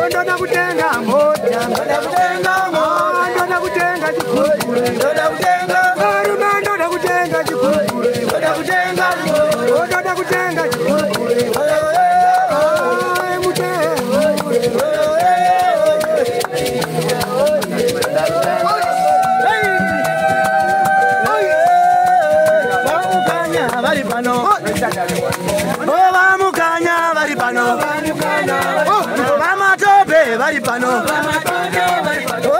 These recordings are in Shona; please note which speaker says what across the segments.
Speaker 1: Ndoda kutenga mota, ndoda kutenga chikuru, ndoda kutenga varume, ndoda kutenga chikuru, ndoda kutenga, ndoda kutenga chikuru.
Speaker 2: Vamukanya vari pano, vamatope vari pano,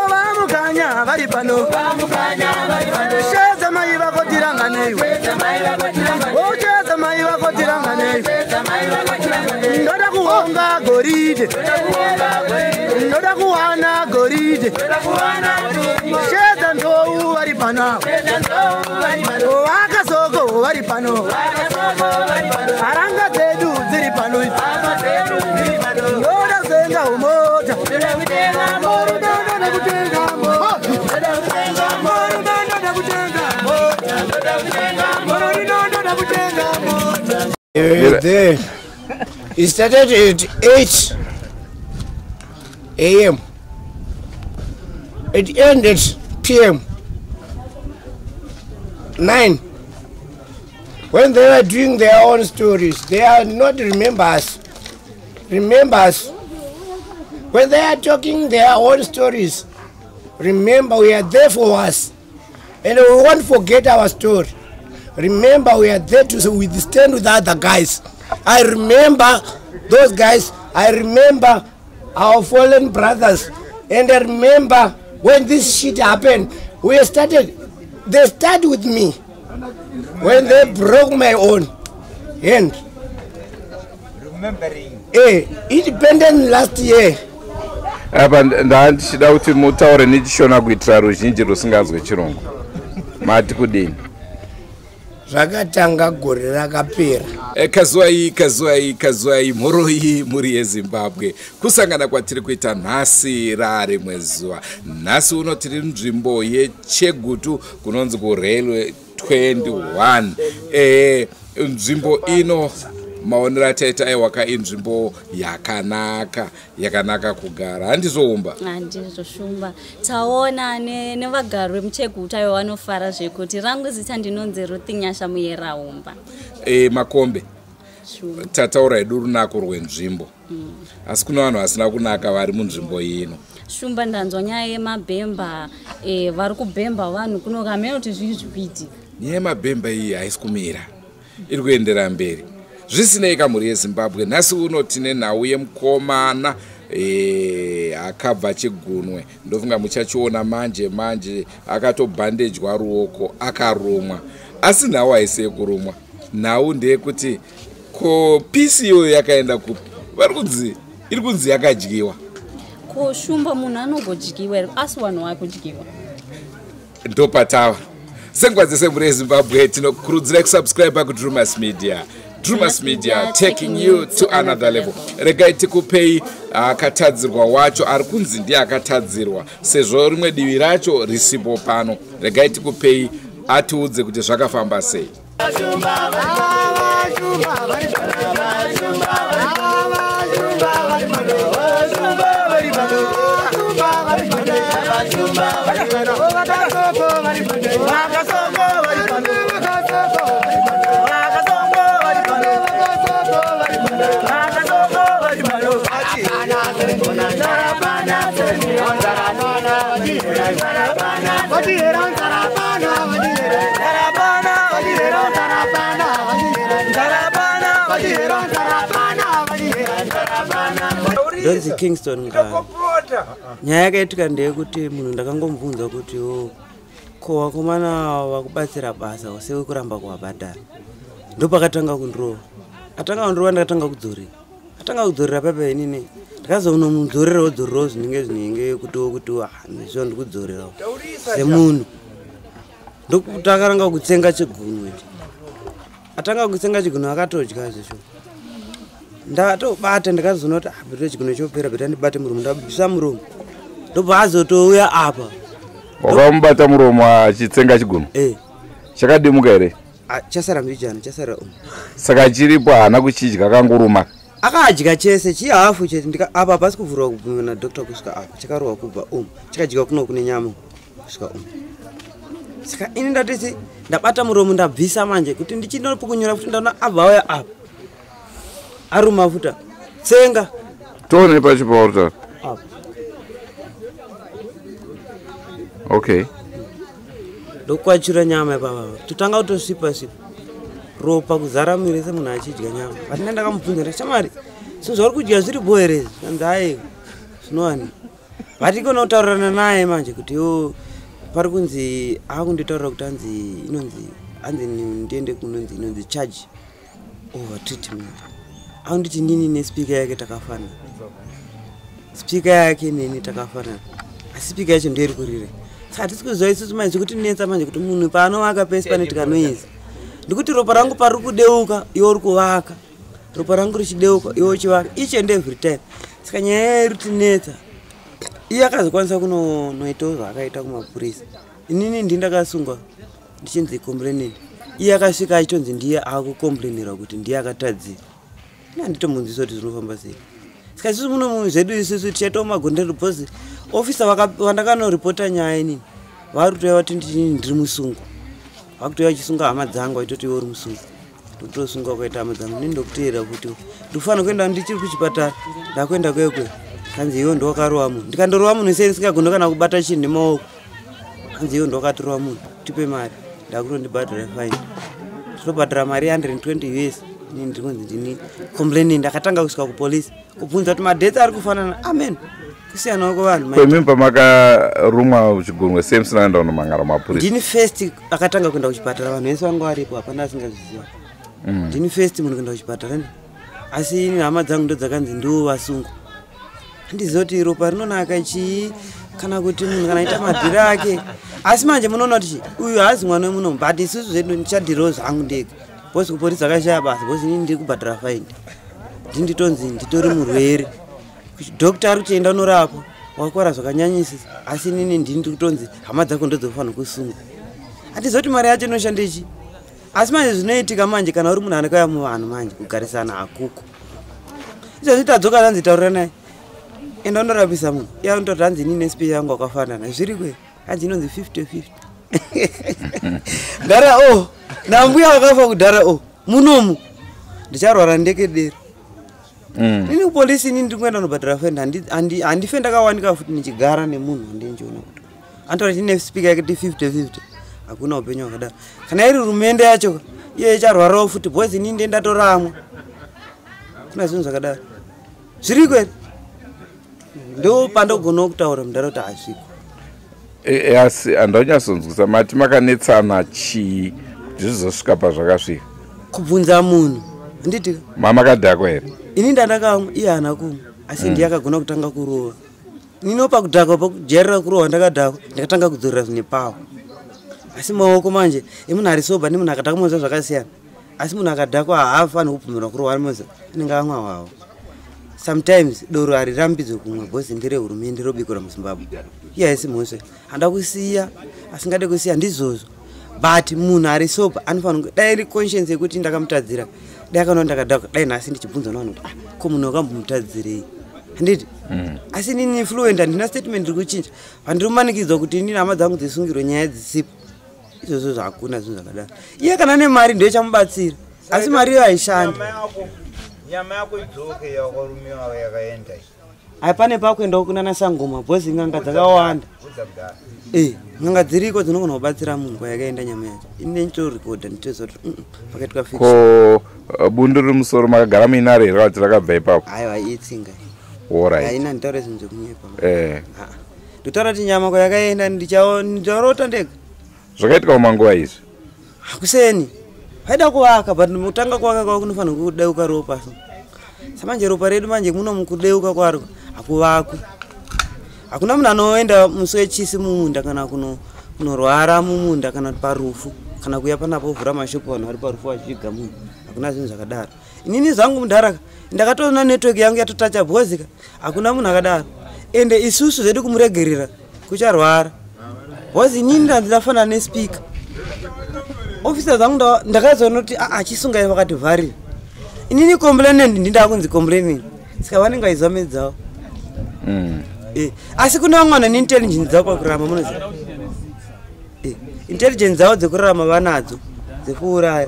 Speaker 2: vamukanya vari pano, shedza mai vako tiranganeiwe, shedza mai vako tiranganeiwe. Ndoda kuonga goridhe, ndoda kuwana goridhe, shedza ndou vari pano, vakasoko vari pano, haranga dzedu dziri pano, ndoda kutenga mota, ndoda kutenga mota, ndoda kutenga mota, ndoda kutenga mota.
Speaker 3: There. It started at 8 a.m. It ended p.m. 9. When they were doing their own stories, they are not remembers. Remembers. When they are talking their own stories, remember we are there for us. And we won't forget our story. Remember we are there to withstand with other guys. I remember those guys. I remember our fallen brothers. And I remember when this shit happened, we started, they started with me. When they broke my own hand.
Speaker 4: Remembering.
Speaker 3: Independent last year.
Speaker 5: Apa ndandichida kuti mutaure nechishona kuitira ruzhinji rusinganzwe chirungu. Mati kudini?
Speaker 3: Zvakatanga gore rakapera.
Speaker 5: Kazuai, kazuai, kazuai, mhoroi mhuri yeZimbabwe. Kusangana kwatiri kuita nhasi rarimwe zuva. Nhasi uno tiri nzvimbo yeChegutu kunonzi kuRailway 21. Nzvimbo ino maonero ataita aiwaka inzvimbo yakanaka, yakanaka kugara. Handizvo Humba?
Speaker 6: Handizvo Shumba. Taona nevagari vemuChegutu aiwa vanofara zvekuti. Rangu zita ndinonzi Ruth Nyasha Muyera Humba.
Speaker 5: Makombe, tataura hedu runako rwenzvimbo, asi kune vanhu vasina kunaka vari munzvimbo ino.
Speaker 6: Shumba, ndanzwa nyaya yemabhemba, vari kubhemba vanhu kuno, hamene kuti zvii zvikuitika.
Speaker 5: Nyaya yemabhemba iyi haisi kumira, iri kuendera mberi. Zvisinei, kamhuri yeZimbabwe, nhasi uno tine nhau yemukomana akabva chigunwe. Ndofunga muchachiona manje manje, akatobhandejwa ruoko, akarumwa. Asi nhau haisi yekurumwa, nhau ndeyekuti ko pisi iyoyo yakaenda kupi? Vari kunzi iri kunzi yakadyiwa.
Speaker 6: Ko Shumba, munhu anogodyiwa here? Asi vanhu vakudyiwa.
Speaker 5: Ndopatava. Senguva dzese, mhuri yeZimbabwe, tinokurudzirai kusubscribe kuDrumas Media. Drumas Media, taking you to another level. Regai tikupei akatadzirwa wacho, ari kunzi ndiye akatadzirwa, sezvo rimwe divi racho risipo pano. Regai tikupei atiudze kuti zvakafamba sei.
Speaker 7: Ndonzi Kingston Ngara. Nyaya yakaitika ndeyekuti munhu ndakangomubvunza kuti o ko vakomana vakubatsira basa usewe kuramba kuvabhadhara, ndopakatanga kundirova. Atanga kundirova, ndakatanga kudzorera. Atanga kudzorera papa, inini ndakazonomudzorerawo dzorerawo zvinenge kutiwo kuti nezvo ndikudzorerawo semunhu. Ndokuti akaranga kutsenga chigunwe. Atanga kutsenga chigunwe, akatodya zvisho. Ndatobata, ndakazoona kuti better chigunwe chopera, better ndibate muromo. Ndabvisa muromo, ndobva azotouya apa.
Speaker 5: Wakamubata muromo achitsenga chigunwe?
Speaker 7: Eh.
Speaker 5: Chakadimuka here?
Speaker 7: Ah, chasara mbijana, chasara umu.
Speaker 5: Saka chiripo, haana kuchidya, kangoruma?
Speaker 7: Akadya chese chihafu chete ndika apa hapasi kuvhurwa kubvumiwa nadokta kusvika apa chakarohwa kubva umu chikadyiwa kuno kune nyama kusvika umu. Saka ini ndatisi ndabata muromo ndabvisa manje kuti ndichinopukunyura futi ndaona abva auya apa aruma futa tsenga
Speaker 5: Tione pachipauri.
Speaker 7: Apa.
Speaker 5: Okay.
Speaker 7: Ndokwachura nyama ipapa totanga kutosvipa svipa ropa kuzara muviri semunhu achidya nyama. But ndanga ndakamubvunza ndati shamwari zvinhu zvauri kudya zviri bho here izvi? Anzi aiwa zvinowani. But ikona kutaurirana naye manje kuti yo pari kunzi akunditaurira kuti anzi inonzi anzi ndiende kunonzi inonzi charge over treatment. Akunditi nini nespeaker yake takafanana. Speaker yake neni takafanana. Asi speaker yacho ndoiri kurira. Saka hatisi kuziva isusu manje zvekutinetsa manje kuti munhu paanovaka pese panoitika noise. Ndikuti ropa rangu pariri kudeuka iwe uri kuvaka. Ropa rangu richideuka iwe uchivaka each and every time. Saka nyaya iri kutinetsa. Iye akazokwanisa kunoitawo zvaakaita kumapurisa. Inini ndini ndakasungwa ndichinzi complainant. Iye akasvika achitonzi ndiye akucomplainirwa kuti ndiye akatadzira. Ini handitomunzwisa kuti zvinofamba sei. Saka isusu muno zvedu isusu tichaitawo magondero because officer vandakanoripota nyaya inini vari kutouya vati ndini ndiri musungwa. Vakutoya vachisunga hama dzangu vachitoti iwe uri musungwa. Ndokutosungwa kwaita hama dzangu. Inini ndokuteera kuti ndikufanira kuenda ndichiri kuchipatara. Ndakuenda kwekwe. Kanzi iwe ndowakarova munhu. Ndikandorova munhu sei ndisingagoni kana kubata chinhu nemaoko. Kanzi iwe ndowakarova munhu. Tipe mari. Ndakutondibhadhara fine. Ndinobhadhara mari 120 US. Inini ndiri kunzi ndini complaining. Ndakatanga kusvika kupolisi kubvunza kuti madeaths ari kufanana. Amen. Kusiyanawo kwevanhu.
Speaker 5: Kwemimi pamakarumwa chigunwe sei musina kuenda kunomangara mapurisa?
Speaker 7: Ndini first akatanga kuenda kuchipatara, vanhu vese vanga varipo hapana asingazviziva. Ndini first munhu kuenda kuchipatara. Asi ini hama dzangu ndo dzakanzi ndiwo vasungwa. Handizivi kuti ropa rinonaka chii kana kuti munhu kana aita madhiri ake. Asi manje munoona kuti uyu haazi mwana wemuno but isusu zvedu ndichadhirawo zvangu ndega. Because kupolisi akashaya basa because inini ndiri kubhadhara fine. Ndini nditonzi nditori murwere. Doctor ari kutoenda unorapwa wakora zvakanyanyisisa asi inini ndini ndiri kutonzi hama dzako ndodzofanira kusungwa. Handizivi kuti mari yacho inoshanda chii. Asi manje zvinoitika manje kana uri munhu anokauya muvanhu manje kugarisana hakuko. Izvozvi tadzoka tanzi taurira naye. Enda unorapisa munhu. Iye anototi hanzi inini nespeech yangu akafanana. Zviri kwe? Hanzi inonzi 50-50. Ndara oh, nambuya vakafa kudhara oh, munomu. Ndicharwara ndekedera. Inini kupolisi inini ndiri kuenda kunobhadhara fine. Handife ndakawanika futi ndichigara nemunhu wandinchiona kuti. Anotaura kuti ine speaker yake kuti 50-50. Hakuna upenyu hwakadaro. Kana iri hurumende yacho iye icharwarawo futi because inini ndiye ndatoramwa. Kuna zvinhu zvakadaro. Zviriko here? Ndo pandogonawo kutaura mudhara kuti hazviko.
Speaker 5: Asi handaunyasonzwisa mati makanetsana chii kuti zvizosvika pazvakasvika?
Speaker 7: Kubvunza munhu. Handiti?
Speaker 5: Mamakadhakwa here?
Speaker 7: Ini ndandakamwa, iye haana kumwa. Asi ndiye akagona kutanga kurova. Nino pakudhakwa pakujairira kurova ndakadhakwa, ndakatanga kudzorera zvine power. Asi maoko manje emunhu ari sober nemunhu akadhakwa moziva zvakasiyana. Asi munhu akadhakwa haafaniri kubvumirwa kurova moziva anenge amwa hwawa. Sometimes doro harirambidzwe kumwa because ndere hurumende robikwa muZimbabwe. Iye haisi mhosva. Handa kusiya, asingade kusiya ndizvozvo. But munhu ari sober anofanira dai iri conscience yekuti ndakamutadzira. Dai akaona ndakadhakwa, dai nhasi ndichibvunza nevanhu kuti ko munhu wakambomutadzirei? Handiti? Asi inini fluent handina statement iri kuchinja. Pandiri kumanikidzwa kuti inini hama dzangu dzisungirwe nyaya dzisipo. Izvozvo zvakuna zvinhu zvakadaro. Iye kana ane mari ndiyo ichamubatsira. Asi mari iyo haishandi.
Speaker 4: Nyama yako idzoke yakarumiwa yakaenda.
Speaker 7: Hai pane pakuendawo kunana sangoma because n'anga dzakawanda. N'anga dziriko dzinogona kubatsira munhu kwayakaenda nyama yacho. Ini ndichitorekodha ndichitoziva kuti pakaitwa fix.
Speaker 5: Ko bundu riri musoro makagara muinaro here kana kuti rakabva ipapo?
Speaker 7: Aiwa itsinga.
Speaker 5: Alright.
Speaker 7: Haina nditaure zvinhu zvekunyepa. Ndotaura kuti nyama kwayakaenda ndicharota ndega.
Speaker 5: Zvakaitika kumanguva izvi?
Speaker 7: Hakuseni. Vaida kuvaka but kutanga kuvaka kwavo kunofanira kudeuka ropa. Samanje ropa redu manje muno mukudeuka kwaro hakuvakwi. Hakuna munhu anoenda musi wechisi mumunda kana kunorwara mumunda kana parufu kana kuuya panapo ovhura mashopu vanhu vari parufu vachiviga munhu. Hakuna zvinhu zvakadaro. Inini zvangu mudharaka ndakatoona network yangu yatotacha because hakuna munhu akadaro. Ende isusu zvedu kumuregerera kucharwara. Because inini ndafanana nespeaker. Officer zangu ndakazoona kuti achisunga iye vakativharira. Inini complainant ndindakunzi complaining. Saka vanenge vachiziva medzi dzavo. Asi kune vamwe vanhu neintelligence dzavo pakurarama munoziva. Intelligence dzavo dzekurarama vanadzo dzekuuraya.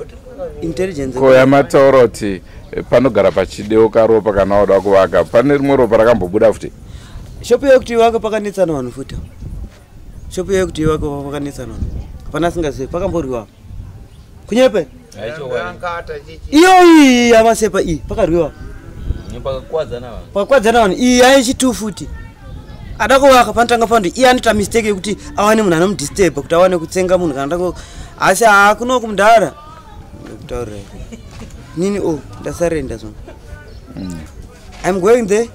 Speaker 7: Intelligence.
Speaker 5: Ko yamataura kuti panogara pachideuka ropa kana wada kuvaka, pane rimwe ropa rakambobuda futi?
Speaker 7: Shopu yekuti ivake pakanetsana vanhu futi. Shopu yekuti ivake pakanetsana vanhu. Hapana asingazivi pakamborwiwa. Kunyepe? Iyo iyi yavasepa iyi pakarwiwa. Pakakwadzana vanhu. Iyi yaichitu futi. Ada kuvaka panotanga pano iye anoita mistake yekuti awane munhu anomudisturb kuti awane kutsenga munhu kana tango asi hakuno kumudhara. Ndokutaurira. Nini oh ndasarenda zvino. I'm going there.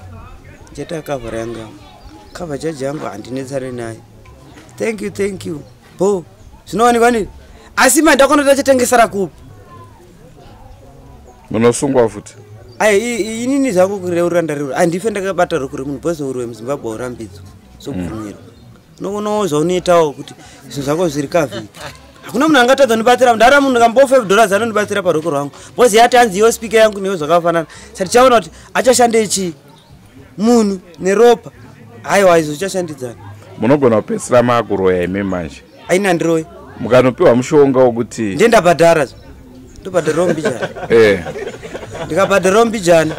Speaker 7: Ndichaita cover yangu. Cover charge yangu handinetsane naye. Thank you, thank you. Bo. Zvinowanikwa nini? Asi manje ndakona tachatengesera kupi?
Speaker 5: Munosungwa futi.
Speaker 7: Ai inini zvangu kureurura ndareurura. Handife ndakabata roko remunhu because uri wemuZimbabwe haurambidzwa. Sokubvumirwa. Unoona zvaunoitawo kuti zvinhu zvako zviri kavhiki. Hakuna munhu angatadza kundibatsira. Ndara munhu kambo $5 anondibatsira paroko rwangu. Because yati hanzi iyo speaker yangu neyo zvakafanana. Saka tichaona kuti achashande chii? Munhu neropa. Aiwa izvo zvichashandidzana.
Speaker 5: Munogona kupedzisira makuroya imi manje.
Speaker 7: Aina ndiroi.
Speaker 5: Mukanopiwa mushonga wokuti
Speaker 7: ndiye ndabhadhara. Ndobhadharawo mbijana. Ndikabhadharawo mbijana.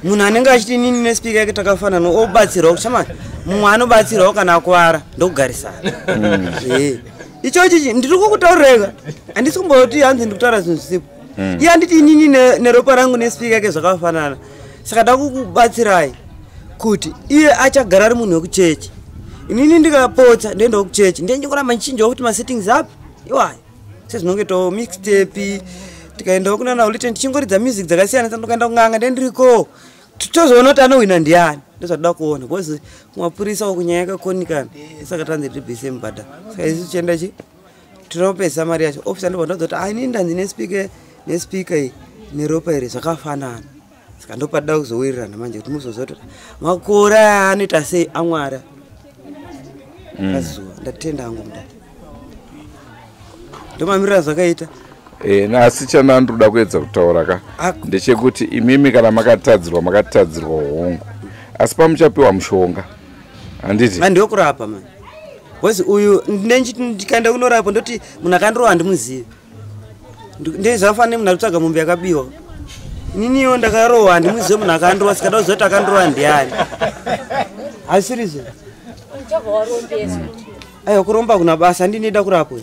Speaker 7: Munhu anenge achiti inini nespeaker yake takafanana obatsirwa kuti shamani mumwe anobatsirwawo kana akuwara ndokugarisana. Ichochi ndiri kukutaurira handisi kumboti hanzi ndikutaura zvinhu zvisipo. Iye handiti inini neropa rangu nespeaker yake zvakafanana. Saka da kukubatsirai kuti iye achagara ari munhu wekuchechi. Inini ndikapotsa ndoendawo kuchechi ndinongoramba ndichinjawo kuti masettings api iwayo. Sezvinonge to mixtape tikaendawo kuna Naulite tichingoridza music dzakasiyana siyana tokaenda kun'anga ndendiriko. Tozoona kuti anohwina ndiani. Ndozvatoda kuona because kumapurisa uku nyaya yakakonikana. Saka tanzi tibvise mubhadharo. Saka isu tichienda chi tinopesa mari yacho. Officer ndobva ndaudza kuti inini ndanzi nespeaker iyi neropa iri zvakafanana. Saka ndopada kuzowirirana manje kuti muzoziva kuti makore aya anoita sei amwari. Pazuva ndatenda hangu mudare. Ndomamirira zvakaita.
Speaker 5: Asi chandandoda kuedza kutaura ka ndechekuti imimi kana makatadzirwa makatadzirwa hongu. Asi pamuchapiwa mushonga. Handiti?
Speaker 7: Handiwo kurapa manje. Because uyu ndikaenda kunorapa ndoti munhu akandirowa handimuzivi. Ndezvafanira munhu arikutsvaga mombe yakabiwa. Ininiwo ndakarowa handimuzivi munhu akandirowa saka ndakuziva kuti akandirowa ndiani. Hasirizvo. Aiwa kuromba kuna basa handinida kurapwa.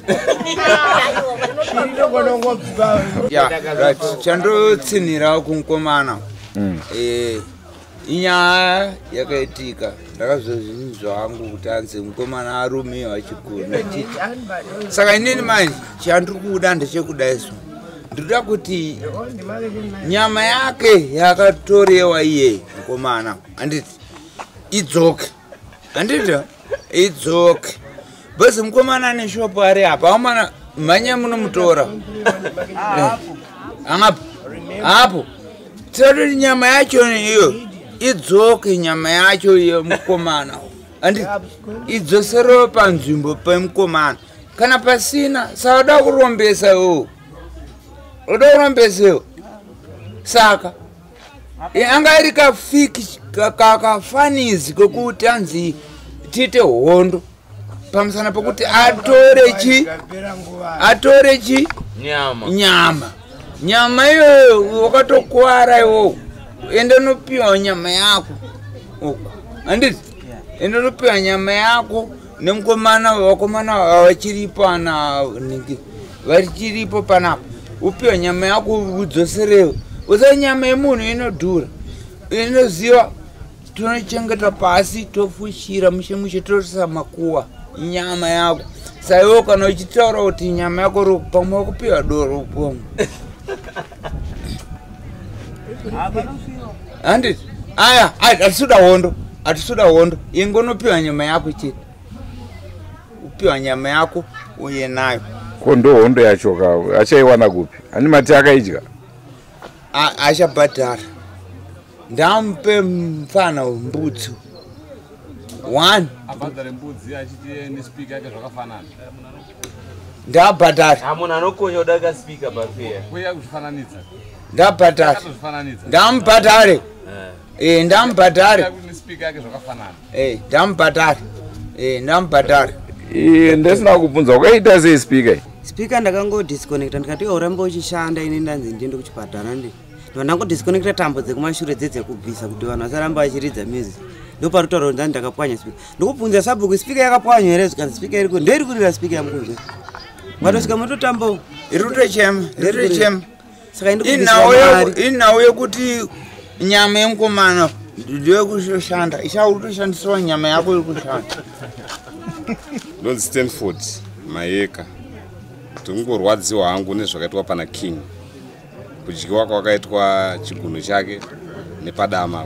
Speaker 4: Yeah, right. Chandotsinhira kumukomana. Inyaya yakaitika ndakazozvinzwa hangu kuti anzi mukomana arumiwa chigunu chiti. Saka inini manje chandiri kuda ndechekudaiso. Ndinoda kuti nyama yake yakatorewa iye mukomana handiti idzoke. Handiti idzoke. Basi mukomana ane shopu ari apa amana mhanya munomutora. Angapo. Apo. Tiri nyama yacho iyo idzoke nyama yacho iyo mukomana. Handiti idzoserewo panzvimbo pemukomana. Kana pasina sauda kurombesa iwo. Uda kurombesa iwo. Saka anga iri kafiki kakafanizi kokuti anzi tiite hondo pamusana pokuti atore chi nyama. Nyama iyoyo wakatokuwara iwowo. Ende unopiwa nyama yako uko. Handiti? Ende unopiwa nyama yako nemukomana vakomana vachiripo ana ningi vachiripo panapa. Upiwa nyama yako udzoserewo. Usa nyama yemunhu inodhura. Inoziva tinochengeta pasi tofushira mushe mushe toisa makuwa nyama yako. Saiwo kana uchitaura kuti nyama yako pamwe wakupiwa doro pamwe. Handiti? Aya, hatisuda hondo. Hatisuda hondo. Ingonopiwa nyama yako chete. Upiwa nyama yako uye nayo.
Speaker 5: Ko ndo hondo yacho ka achaiwana kupi? Ani mati akaidya?
Speaker 4: Achabhadhara. Ndamupe mufana mbudzi. One.
Speaker 8: Abhadhare mbudzi achiti nespeaker yake zvakafanana.
Speaker 4: Ndabhadhara.
Speaker 9: Munhu anokonya kudarika speaker pafeya.
Speaker 8: Kuya kuzvifananidza.
Speaker 4: Ndabhadhara. Ndamubhadhare. Eh, ndamubhadhare. Eh, ndamubhadhare. Eh, ndamubhadhare.
Speaker 5: Ndisina kubvunza wakaita sei speaker?
Speaker 7: Speaker ndakangodisconnecta ndikati urambe uchishanda ini ndanzi ndiende kuchipatara ndi. Ndangodisconnecta tambo dzekumashure dzedzekubvisa kuti vanhu vasaramba vachiridza music. Ndoparutaura kuti ndakapwanya speaker. Ndokubvunza sabhuku speaker yakapwanywa here zvikanzi speaker iri kuri ndoiri kurira speaker yamukunzwa. Matosvika mototambawo.
Speaker 4: Iri kutochema, iri kutochema.
Speaker 7: Saka indikubvisira
Speaker 4: Inhau yekuti nyama yemukomana ndeyekushanda ichautoshandiswa nyama yako iri kushanda.
Speaker 8: Ndonzi Stanford Mayeka. Ndingorwadziwa hangu nezvakaitwa pana King. Kudyiwa kwakaitwa chigunhu chake nepadama.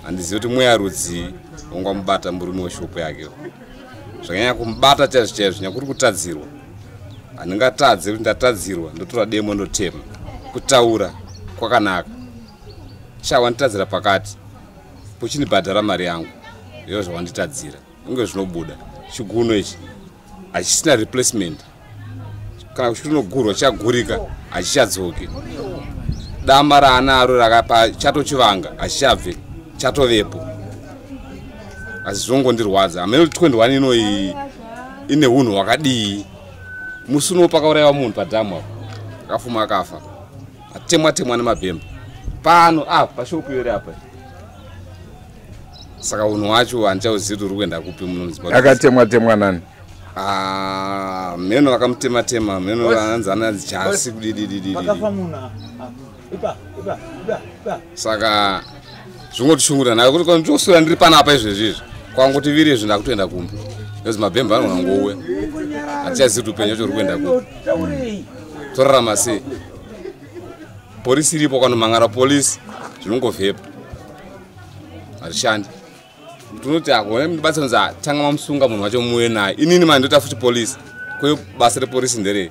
Speaker 8: Handizivi kuti mweya rudzii ungamubata murume weshopu yake. Zvakanyanya kumubata chaizvo chaizvo nyakuri kutadzirwa. Handingatadze kuti ndatadzirwa ndotora demo ndotema. Kutaura kwakanaka. Chawanditadzira pakati puchinibhadhara mari yangu. Iyo zvawanditadzira. Inge zvinobuda. Chiguno ichi hachisina replacement. Kana kuchitonogurwa chagurika hachichadzoki. Dama raanaro rakapa chatochivanga hachichabve chatovepo. Asi zvinongondirwadza. Hameno 21 ino iyi ine hunhu hwakadii. Musi uno pakaurayiwa munhu padhamu apo. Akafuma akafa. Atemwa temwa nemabhemba. Pano apa pashopu yori apa. Saka unhu wacho handichauzivi kuti uri kuenda kupi muno muZimbabwe.
Speaker 5: Akatemwa temwa nani?
Speaker 8: Ah, mheno vakamutema tema, mheno anzi ananzi jasi kudidididi.
Speaker 2: Pakafa munhu apa. Ipa, ipa, ipa, ipa.
Speaker 8: Saka zvingotishungura nayo kuti ndoswera ndiri panapa izvezvi izvi. Kwangoti viri izvi ndakutoenda kumba. Because mabhemba anogona kungouya. Hatichazivi kuti upenyu hwacho uri kuenda kupi. Torarama sei? Polisi iripo kanomhangara polisi zvinongovhepa. Hazvishandi. Tinoti akone mubatsira kunzi tanga mamusunga munhu wacho muuye naye. Inini manje ndoita futi polisi. Kwe basa repolisi nderei?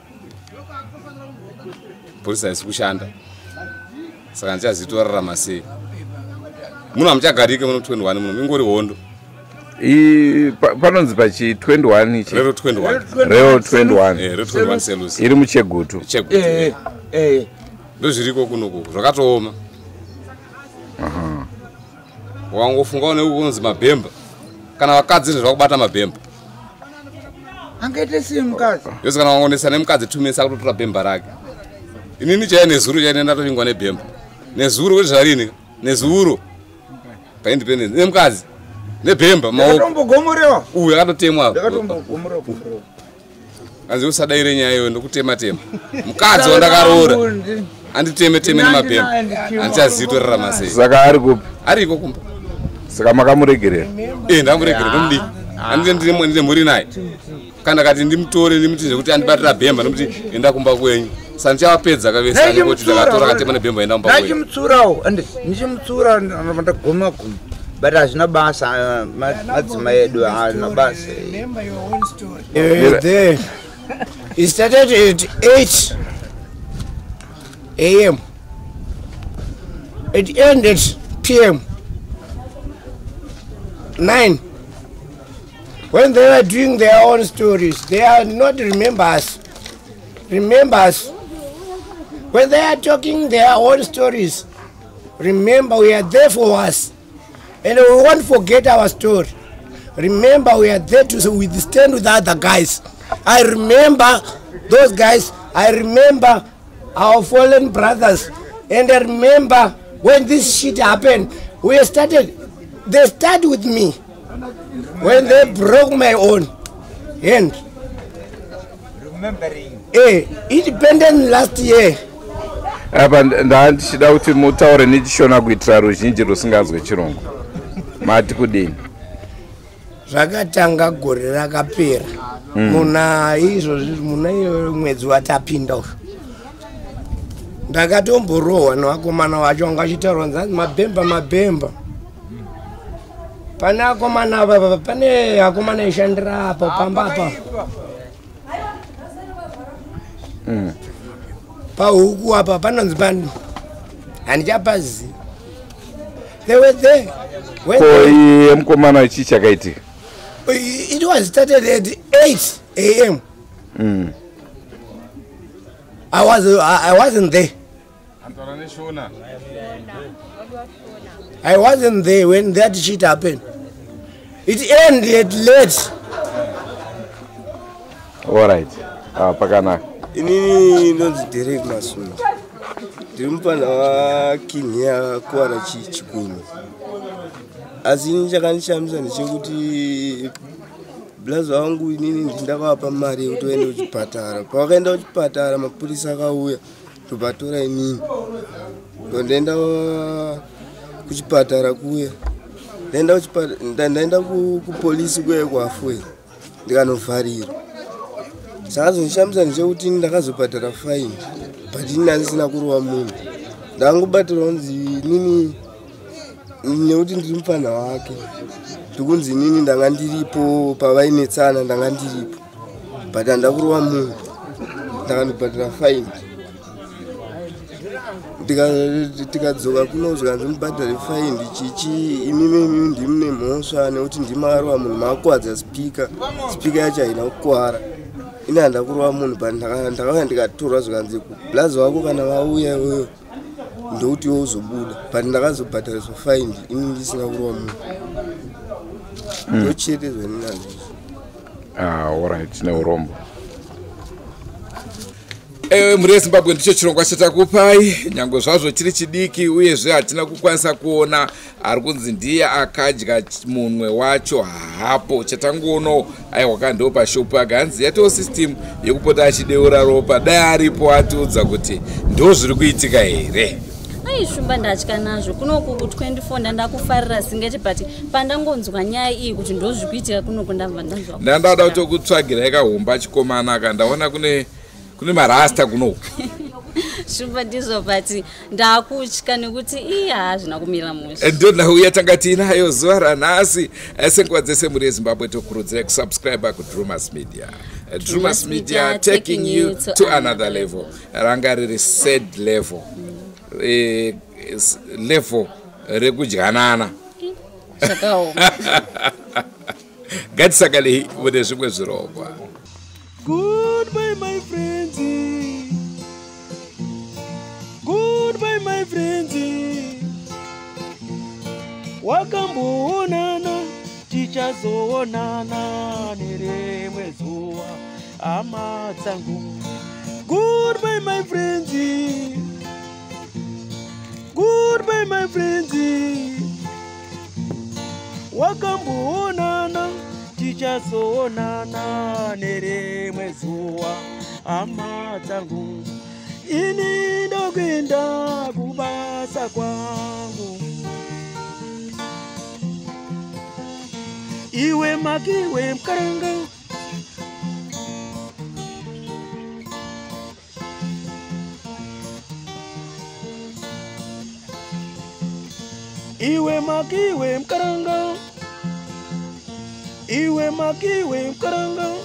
Speaker 8: Polisi haisi kushanda. Saka ndichazivi torarama sei. Muno hamuchagarike muno 21 muno ingori hondo.
Speaker 5: Panonzi pachi 21 ichi.
Speaker 8: Rero 21.
Speaker 5: Rero 21.
Speaker 8: Eh, Rero 21 Selous.
Speaker 5: Iri muChegutu.
Speaker 8: Chegutu.
Speaker 4: Eh, eh.
Speaker 8: Ndozviriko kunoku zvakatooma.
Speaker 5: Aha.
Speaker 8: Wangofunga une unonzi mabhemba. Kana vakadzi zvakubata mabhemba.
Speaker 4: Angaite sei mukadzi?
Speaker 8: Yose kana wangonesa nemukadzi 2 minutes akutotora bhemba rake. Inini chaiye nezuro chaiye ndatovingwa nebhemba. Nezuro kuti zvarini? Nezuro. Pa independence nemukadzi. Nebhemba maoko.
Speaker 4: Ndakatombogomorewa.
Speaker 8: Uyu akatotemwa.
Speaker 4: Ndakatombogomorewa.
Speaker 8: Anzi usadaire nyaya iyoyo ndokutema tema. Mukadzi wandakaroora. Anditeme teme nemabhemba. Handichazivi torarama sei.
Speaker 5: Saka ari kupi?
Speaker 8: Ariko kumba.
Speaker 5: Saka makamuregerera?
Speaker 8: Eh, ndamuregerera ndomudii. Handite ndine mhuri naye. Kana kati ndimutore ndimuti zvekuti andibatira bhemba ndomuti enda kumba kwenyu. Saka ndichavapedza kavese anengoti ndakatora akatema nebhemba enda kumba kwenyu.
Speaker 4: Ndachimutsurawo, ande ndichimutsura ndagoma goma. But hazvina basa, madzimai edu haana basa.
Speaker 3: Remember your own story. There. It started at 8 a.m. It ended p.m. 9. When they were doing their own stories, they are not remember us. Remember us. When they are talking their own stories, remember we are there for us. And we won't forget our story. Remember we are there to withstand with other guys. I remember those guys. I remember our fallen brothers. And I remember when this shit happened, we started, they started with me. When they broke my own hand.
Speaker 4: Remembering.
Speaker 3: Independent last year.
Speaker 5: Apa ndandichida kuti mutaure nechishona kuitira ruzhinji rusinganzwe chirungu. Mati kudini?
Speaker 3: Zvakatanga gore rakapera. Muna izvozvi muna iyo mwedzi watapinda uyu. Ndakatomborohwa nevakomana vacho vanga vachitaura nzanzi mabhemba mabhemba. Pane akomana apa pane akomana aishandira apa pamba apa. Pahuku apa panonzi pani handichapazivi. They were there.
Speaker 5: Ko iye mukomana chii chakaitika?
Speaker 3: It was started at 8 a.m. I wasn't there.
Speaker 5: Antaura neshona.
Speaker 3: I wasn't there when that shit happened. It ended late.
Speaker 5: Alright. Ah, pakanaka.
Speaker 9: Inini ndonzi Derek Masunda. Ndiri mupfanha waKing yakakuvara chikunwe. Asi ini chakandishamisa ndechekuti blazi vangu inini ndindakavapa mari yekuti vaende kuchipatara. Pavakaenda kuchipatara mapurisa akauya ndobatora inini. Ndoenda kuchipatara kuya. Ndaenda kuchipatara ndaenda kupolisi kuya kuAfwera ndikanovharirwa. Chakazondishamisa ndechekuti ndakazobhadhara faini but ini handisina kurova munhu. Ndangobatirwa kunzi inini nekuti ndiri mupfanha wake ndikunzi inini ndanga ndiripo pavainetsana ndanga ndiripo but handida kurova munhu ndakandobhadhara faini. Tikadzoka kuno zvikanzi mubhadhare faini chichi imimi imimi ndimune mhosva nekuti ndimakarova munhu makakuvadza spika spika yacho haina kukuvara. Ini handida kurova munhu but ndakauya ndikatorwa zvikanzi blazi wako kana vauya iwewe ndokuti iwe uzobuda but ndakazobhadhariswa faini ini ndisina kurova munhu. Ndochete zvandinazvo.
Speaker 5: Ah, alright, tine urombo. Mhuri yeZimbabwe, ndicho chirongwa chatakupai, nyange zvazvo chiri chidiki uyezve hatina kukwanisa kuona ari kunzi ndiye akadya munwe wacho hapo. Chatangoonawo aiwa ka ndo pashopu aganzi yatoo system yekupota achideura ropa. Dai aripo atiudza kuti ndo zviri kuitika here.
Speaker 6: Ai Shumba, ndatya nazvo kunoku ku24 ndandakufarira singeti, but pandangonzwa nyaya iyi kuti ndo zviri kuitika kunoku ndabva ndanzwa.
Speaker 5: Ndandada kutokutsvagirai kahomba chikomana aka, ndaona kune marasta kunoku.
Speaker 6: Shumba, ndizvo, but ndakutya nekuti iya hazvina kumira mushe.
Speaker 5: Ndo nhau yatanga tiinayo zuva ranhasi. Senguva dzese, mhuri yeZimbabwe, tokurudzirai kusubscribe kuDrumas Media. Drumas Media, taking you to another level. Ranga riri sad level, level rekudyanana.
Speaker 6: Zvakaoma.
Speaker 5: Ngatisanganei mune zvimwe zvirongwa.
Speaker 1: Goodbye, my friends. Goodbye, my friends. Wakamboonana, tichazoonana nerimwe zuva, hama dzangu. Goodbye, my friends. Goodbye, my friends. Wakamboonana, tichazoonana nerimwe zuva, hama dzangu. Ini ndokuenda kubasa kwangu. Iwe makiwe mkaranga. Iwe makiwe mkaranga. Iwe makiwe mkaranga.